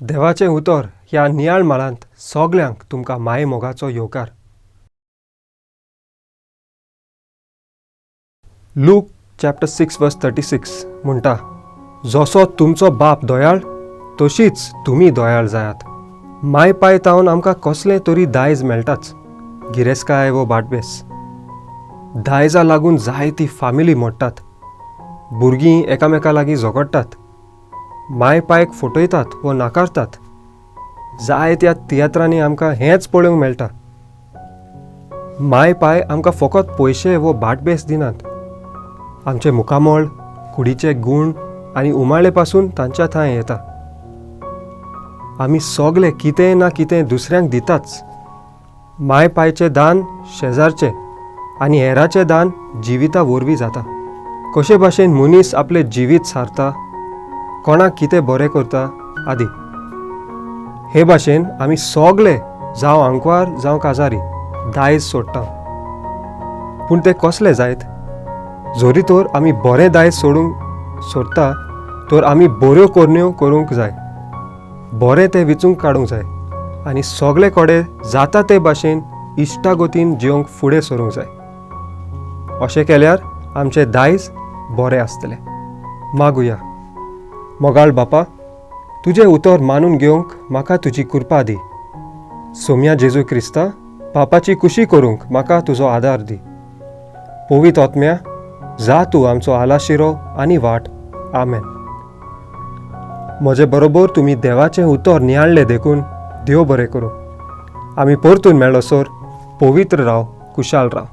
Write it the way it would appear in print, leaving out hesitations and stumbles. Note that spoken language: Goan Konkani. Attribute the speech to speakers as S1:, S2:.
S1: देवाचें उतर ह्या नियाळ माळांत सगल्यांक तुमकां माये मोगाचो येवकार. Luke chapter 6 verse 36 म्हणटा, जसो तुमचो बाप दयाळ तशीच तुमी दयाळ जायात. माय पाय तावन आमकां कसलें तरी दायज मेळटाच, गिरेस्काय वो बाटबेस. दायजा लागून जायती फामिली मोडटात, भुरगीं एकामेका लागीं झगडटात, माय पायक फटयतात वो नाकारतात. जायत्या तियात्रांनी आमकां हेंच पळोवंक मेळटा. माय पाय आमकां फकत पयशे वो बाटबेस दिनात, आमचें मुखामळ, कुडीचे गूण आनी उमाळे पासून तांच्या थंय येता. आमी सगले कितें ना कितें दुसऱ्यांक दिताच. माय पायचें दान शेजारचें आनी हेराचें दान जिविता वरवीं जाता. कशे भाशेन मनीस आपलें जिवीत सारता, कोणाक कितें बरें करता आदी. हे भाशेन आमी सगले जावं आंकवार जावं काजारी दायज सोडटा. पूण तें कसलें जायत? जरी तर आमी बरें दायज सोडूंक सोदता तर आमी बऱ्यो करण्यो करूंक जाय, बरें तें विचूंक काडूंक जाय आनी सगळे कडेन जाता ते भाशेन इश्टागतीन जिवंक फुडें सरूंक जाय. अशें केल्यार आमचें दायज बरें आसतलें. मागुया. मोगाळ बापा, तुजें उतर मानून घेवंक म्हाका तुजी कृपा दी. सोम्या जेजू क्रिस्ता, पापाची कुशी करूंक म्हाका तुजो आदार दी. पवित्र आत्म्या, जा तूं आमचो आलाशिरो आनी वाट. आमेन. म्हजे बरोबर तुमी देवाचें उतर नियाळ्ळें देखून देव बरें करूं. आमी परतून मेळसर पवित्र राव, कुशाल राव.